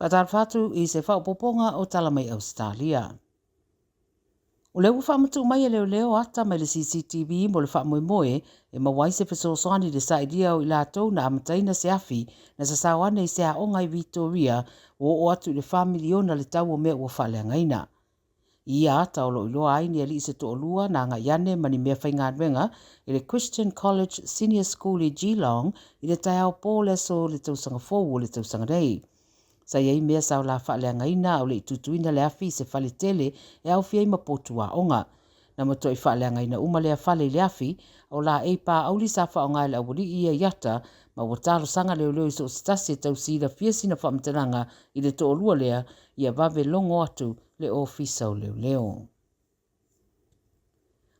Faatalofa atu i se faaopoopoga o tala mai Ausetalia. O lea ua faamatuu mai e leoleo ata mai le CCTV mo le faamoemoe e maua ai se fesoasoani i le sailia o i latou na amataina se afi na sasao ane i se aoga i Vitoria ua oo atu i le $4 miliona le tau o mea ua faaleagaina. I ia ata o lo o iloa ai ni alii se toalua na agai ane ma ni meafaigaluega i le Christian College Senior School i Geelong i le taeao po o le aso o le tausaga fou o le tausaga nei. Sa i ai mea sa o la faaleagaina a o le i tutuina le afi i se fale tele e aofia ai ma potu aoga. Na matuai faaleagaina uma lea fale i le afi, o laei paauli sa faaaoga e le aualii ia i ata, ma ua talosaga leoleo i so o se tasi e tau silafia sina faamatalaga i le toalua lea, ia vave logo atu le Ofisa o Leoleo.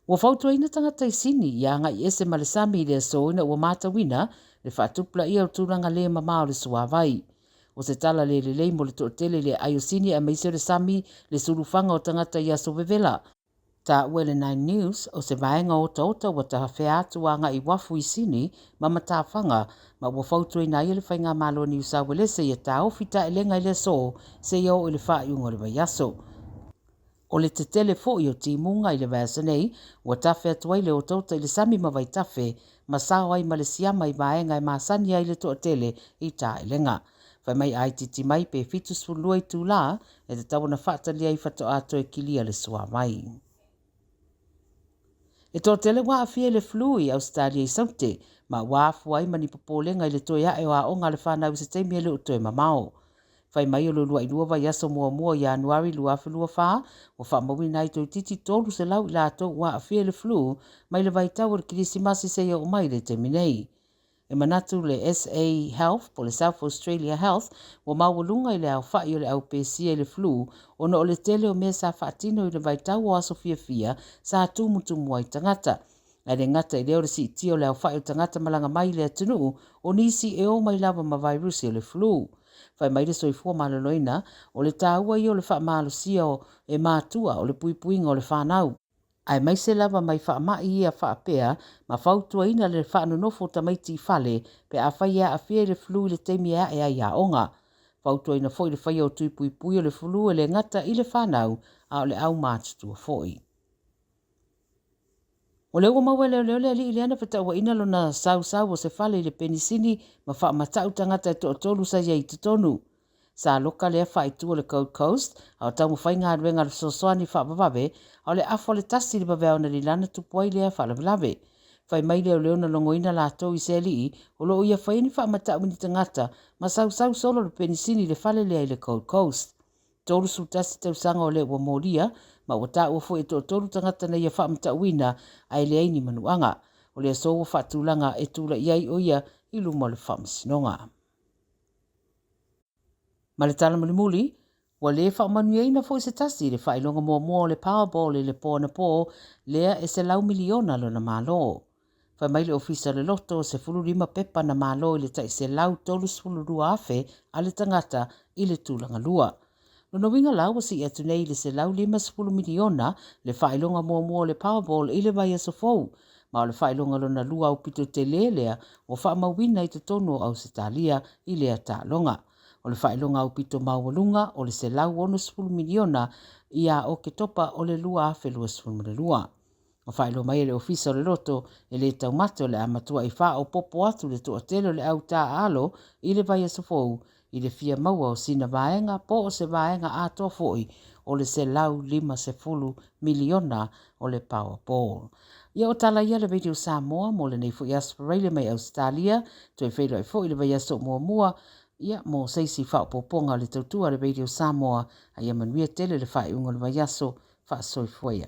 Ua fautuaina tagata i Sini ia agai ese ma le sami i le aso ina ua matauina le faatupulaia o tulaga le mama o le suavai. O se tala le lelei mo le toatele i le aai o Sini aemaise o le sami, le sulufaga o tagata i aso vevela. Taua e le Nine News, o se vaega otaota ua tafea atu agai i uafu i Sini ma matafaga, ma ua fautuaina ai e le Faigamalo a Niu Sauelese ia taofi taelega i le aso seia oo i le faaiuga o le vaiaso. O le tetele foi o timuga i le vaiaso nei, ua tafe atu ai le otaota i le sami ma vaitafe, ma sao ai ma le siama i vaega e masani ai le toatele i taelega. Fai mai a itiiti mai pe 72 itulā e tatau ona faatalia ai faatoa toe kilia le suavai. E toatele ua aafia i le flu i Ausetalia i Saute, ma ua afua ai ma ni popolega i le toe ae o aoga a le fanau i se taimi e le o toe mamao. Fai mai o le uluai lua vaiaso muamua o Ianuari 2024, ua faamauina ai toeitiiti 300 i latou ua aafia i le flu mai le vaitau o le Kerisimasi seia oo mai i le taimi nei. E manatu le SA Health po o le South Australia Health ua maualuga i le aofai o le au pesia i le flu ona o le tele o mea sa faatino i le vaitau o aso fiafia sa tumutumu ai tagata. Ae le gata i lea o le siitia o le aofai o tagata malaga mai i le atunuu, o nisi e o mai lava ma vairusi o le flu. Fai mai le Soifua Maloloina, o le taua ia o le faamalosia e matua o le puipuiga o le fanau, aemaise lava mai faamai ia faapea, ma fautuaina le faanonofo o tamaiti i fale pe afai e aafia i le flu i le taimi e ae ai i aoga. Fautuaina foi le faia o tui puipui o le flu e le gata i le fanau a o le aumatutua foi. O lea ua maua e leoleo le alii lea na fetauaina lona sausau o se fale i le penisini ma faamatau tagata e toatolu sa i ai i totonu. Sa loka lea faaitu o le Gold Coast a o taumafai galuega a le fesoasoani faavavave, a o le afa o le 1 i le vaveao analeila na tupu ai lea faalavelave. Fai mai leoleo na logoina latou i se alii o lo o ia faia ni faamatau i ni tagata ma sausau solo le penisini i le fale lea i le Gold Coast. 31 tausaga o lea ua molia, ma ua taua foi e toatolu tagata na ia faamatauina ae leai ni manuaga. O le aso ua faatulaga e tulai ai o ia i luma o le faamasinoga. Ma le tala mulimuli, ua le faamanuiaina foi se tasi i le faailoga muamua o le Powerball i le po anapo lea e $100 miliona lona malo. Fai mai le Ofisa o le Loto, 15 pepa na malo i le tai $132,000 a le tagata i le tulaga lua. Lona uiga la ua sii atu nei i le $150 miliona le faailoga muamua o le Powerball i le vaiaso fou, ma o le faailoga lona lua aupito tele lea ua faamauina i totonu o Ausetalia i lea taaloga. O le faailoga aupito maualuga o le $160 miliona ia Oketopa o le 2022. Ua faailoa mai e le Ofisa o le Loto e le taumate o le a matuai faaopoopo atu le toatele o le au taaalo i le vaiaso fou i le fia maua o sina vaega po o se vaega atoa foi o le $150 miliona o le Powerball. Ia o tala ia le Radio Samoa mo lenei foi aso Faraile mai Ausetalia, toe feiloai foi le vaiaso muamua ia mo se isi faaopoopoga o le tautua a le Radio Samoa, a ia manuia tele le faaiuga o le vaiaso. Faasoifua ia.